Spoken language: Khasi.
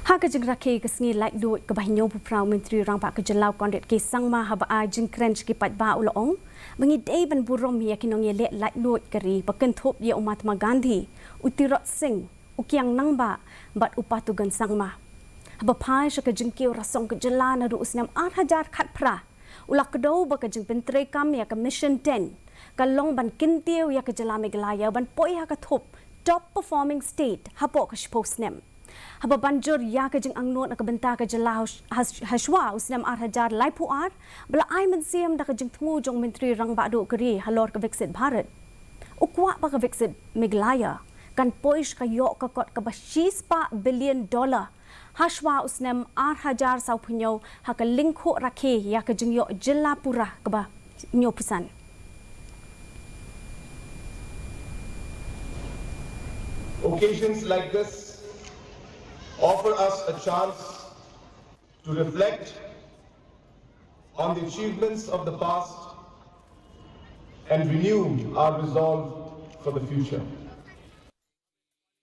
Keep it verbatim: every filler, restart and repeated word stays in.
Ha ka jingrakhe ka sngi laitluid kaba hynñiewphew phra, u Myntri Rangbah ka jylla u Conrad K Sangma haba ai jingkren sha ki paidbah u la ong ba ngi dei ban burom ïa ki nongïaleh laitluid ka ri ba kynthup ïa u Mahatma Gandhi, u Tirot Sing, u Kiang Nangbah bad u Patugon Sangma. Haba phai sha ka jingkiew rasong ka jylla naduh u snem ar hajar khatphra, u la kdew ba ka jingpyntreikam ïa ka Mission ten ka long ban kyntiew ïa ka jylla Meghalaya ban poi ha ka thup Top Performing State hapoh ka shiphew snem. Haba ban jur ïa ka jingangnud na ka bynta ka jylla hash-, hash-, hashwa u snem ar hajar laiphew ar, ba la ai mynsiem da ka jingthmu jong u Myntri Rangbah duh ka ri halor ka Viksit Bharat, u kwah ba ka Viksit Meghalaya kan poi sha ka ïoh ka kot kaba shispah billion dollar hashwa u snem ar hajar sawphew hynñiew ha ka lyngkhuh rakhe ïa ka jingïoh jylla pura kaba hynñiewphew san. Occasions like this offer us a chance to reflect on the achievements of the past and renew our resolve for the future.